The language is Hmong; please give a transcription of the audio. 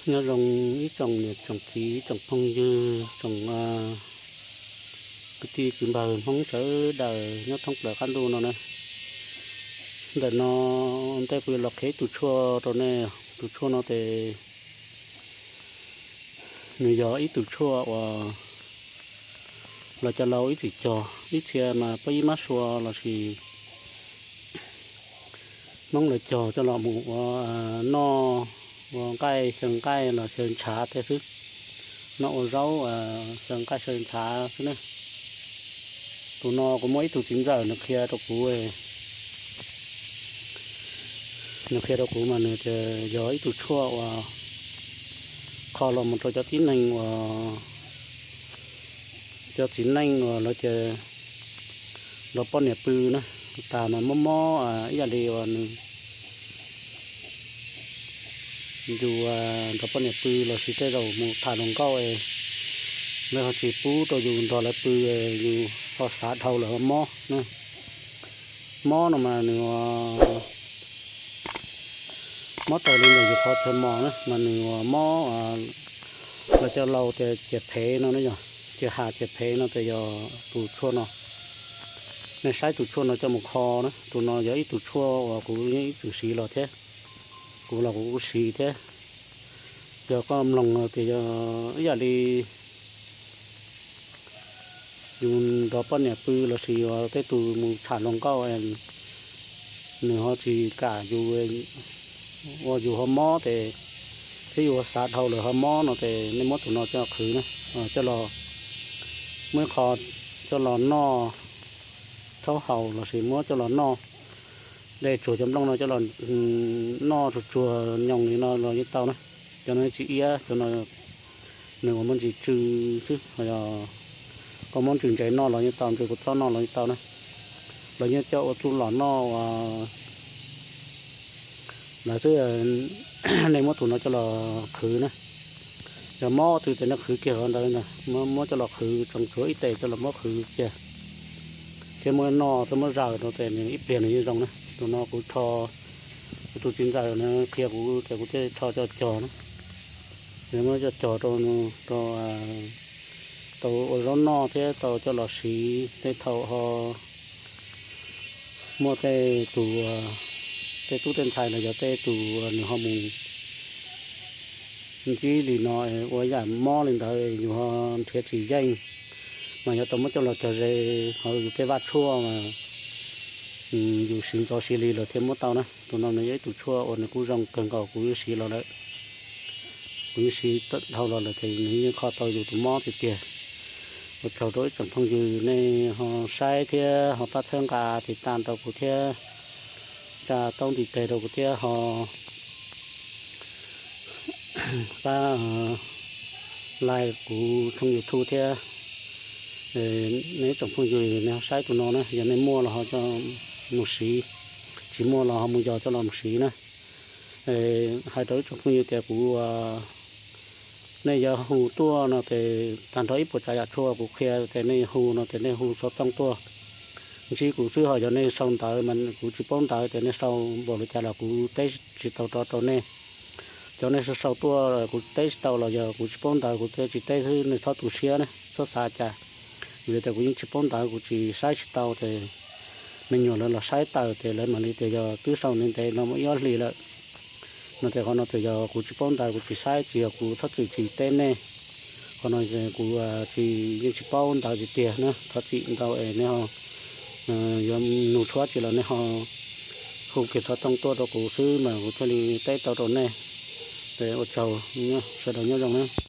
Nyob zoo ib tsoom niam tsoom txiv, ib tsoom phooj ywg, tsoom kwv tij kwv npawg Hmoob sawv daws nyob thoob plaws qab ntuj no na. Ntawm no ntej kuv yuav los qhia ib tug tshuaj rau nej. Tus tshuaj no ces nws yog ib tug tshuaj uas lawv cov laus ib txwm cog, ib txhia mas pab ib mab sua lossis Hmoob lawv cog coj los mus ua noj, ua nqaij xyaw nqaij los xyaw ntshav tej xwb, noj ua zaub xyaw nqaij xyaw ntshav xwb ne. Tus no kuv muaj ib tug txiv ntxawm nws qhia rau kuv, nws qhia rau kuv mas nws tias yog ib tug tshuaj uas kho los mus rau cov tib neeg uas, cov txiv neej uas lawv tias nrog poj niam pw na, tas mas mob mob ib yam li uas nws yus nrog poj niam pw lossis tej zaum mus tham hluas nkauj es lawv ho tsis pub rau yus nrog lawv pw, yus ho xav dhau lawm ho mob na. Mob no mas nws mob raws li ntawm yus qhov chaw mos na, mas nws mob, lawv cov laus tias ciam phev no, yog ciam ham ciam phev no ces yog tus tshuaj no. Nej saib tus tshuaj no coj mus kho na. Tus no yog ib tug tshuaj uas kuv yeej ib txwm siv los thiab, kuv los kuv kuj siv thiab. Yog koj mloog tias yog ib yam li yus nrog poj niam pw lossis yus tej tus mus tham hluas nkauj, nws ho tsis kam yus, ua yus ho mob ces, thiab yus ho xav dhau lawm ho mob no ces nej muab tus no coj qhwv na, coj los muab ib qho coj los noj, rhaub haus lossis muab coj los noj, de tsuag cov nplooj no coj los noj tsuag tsuag nyoos li no los yeej tau na. Cov no tsis iab, cov no nws ua muaj ntsis tsw xwb, koj muab ntsis ntsev noj los yeej tau, ntsev kua txob noj los yeej tau na. Los yeej coj ua txuj lom noj ua lawm xwb. Nej muab tus no coj los qhwv na. Yog mob twg ces nej qhwv kiag qhov ntawd, muab coj los qhwv tsoom tshuav ib tes coj los muab qhwv kiag, thiab muab noj thiab muab zaws rau ces nws ib pliag nws yeej zoo na. Tus no kuv rho, kuv tus txiv ntxawm nws qhia kuv ces kuv thiaj rho coj cog na. Muab coj cog rau, rau tau ua zaub noj thiab tau coj los siv tej thaum ho muaj tej tus, tej tub tej ntxhais los yog tej tus nws ho mus ntsib li no ua yam mob li ntawd yus ho nrhiav tsis yeej, mas yog tau muab coj los cog ze hauv yus tej vaj tshuaj mas yus siv ntxov siv lig lawm thiaj muab tau na. Tus no nws yog ib tug tshuaj uas nws kuj zoo kawg nkaus, kuv yeej siv los lawm, kuv yeej siv dhau los lawm ces nws yeej kho tau yus tus mob tiag tiag. Ua tsaug rau ib tsoom phooj ywg nej ho saib thiab ho pab txhawb nqa tiv tas rau kuv thiab, tsa taub ntiv tes rau kuv thiab ho pab like kuv tshooj YouTube thiab. Nej ib tsoom phooj ywg nej ho saib tus no na, yog nej muaj los ho coj mus siv, tsis muaj los ho mus yos coj los mus siv na. Hais rau ib tsoom phooj ywg tias kuv, nej yuav hu tuaj no ces tag nrho ib puas tsav yam tshuaj kuv qhia ces nej hu no ces nej hu xov tooj tuaj ntsib kuv xwb, ho yog nej sau ntawv mas kuv tsis paub ntawv ces nej sau npaum li cas los kuv teb tsis tau rov rau nej. Cov nej sau sau tuaj kuv teb tsis tau los yog kuv tsis paub ntawv kuv thiaj tsis teb xwb, nej txhob tu siab ne, txhob xav cas. Vim tias kuv yeej tsis paub ntawv, kuv tsis saib tsis tau ces me nyuam lawv los saib tawm ces lawv mam li tias yog twb sau ntev ntev no muaj ib ob hlis lawm no ces qhov no ces yog kuv tsis paub ntawv kuv tsis saib, tsis yog kuv txhob txwm tsis teb nej. Qhov no kuv tsis, yeej tsis paub ntawv tiag tiag na, thov txim ntau es nej ho yuav nug tshuaj tsi los nej ho hu kiag xov tooj tuaj rau kuv xwb mas kuv thiaj li teb tau rau nej. Ua tsaug, sawv daws nyob zoo na.